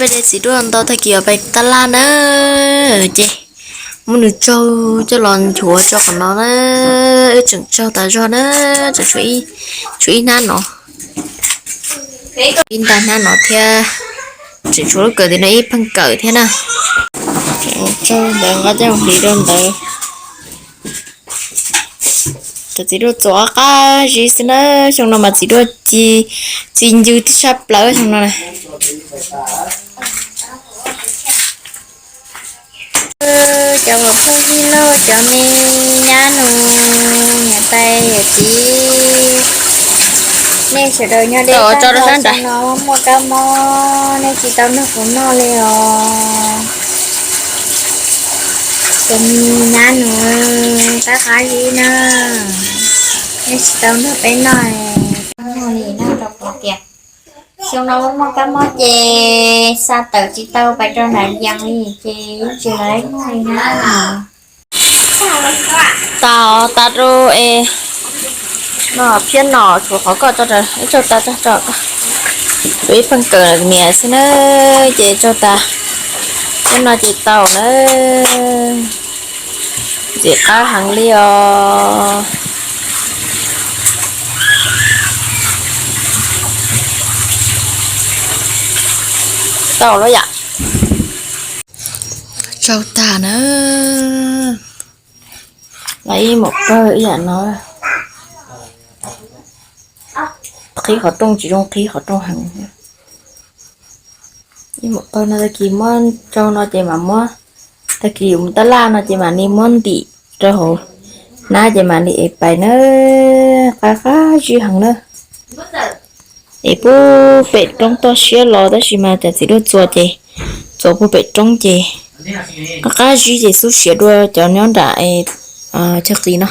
Yog txiv duaj ntau tag kis yuav pais tab laj na, ces muab nws tsaug coj los nchuav rau qhov no na. Wb tseem tsaug tas zog na, tseem tshuav ib hnab no, ib nta hnab no thiab, tseem tshuav lub kawm tim no ib pheej kawm thiab na. Tsaug ntawd nqa coj mus hliv rau ntawd. Cov txiv duaj txuas qab zib xwb na, xyoo no mas txiv duaj ci, txi ncw tib tshaj plaws xyoo no na. Cov hluas nkauj ib lauj, cov me nyab nus, niam tais yawm txiv, nej sawv daws nyob deb tag nrho, xyoo no muaj kab mob nej tsis tau nrog kuv noj li os. Cov me nyab nus, qab qab zib na, nej tsis tau nrog peb noj, noj li noj rau qhov tias xyoo no muaj kab mob ces xa tawm tsis tau pais rau nram yees li ces yeej tsis lawv noj li na. Tas tas rau es no phiab no tshuav qhov koj tso, ib tsaug tas tso, tshuav ib pheej kawm niam xwb na, ces tsaug tas, ib no ces tau na. Ntxim qab heev li os. Tau lawm yom. Tsaug tag na. Lawv ib muam pawg ib yam no, qhib qhov rooj tsis zoo qhib qhov rooj heev. Ib muam pawg no tag kis muab tsaug no ces mam muab, tag kis yus mus tab laj no ces mam li muab ntim rau hauv hnab ces mam li ev pais na. Qab qab zib heev na. Es puag pem roob toj siab los tab sis mas cov txiv duaj txuas ces txuas puag pem roob ces qab qab zib ces xub siav dua cov nyob nram chaw qis no.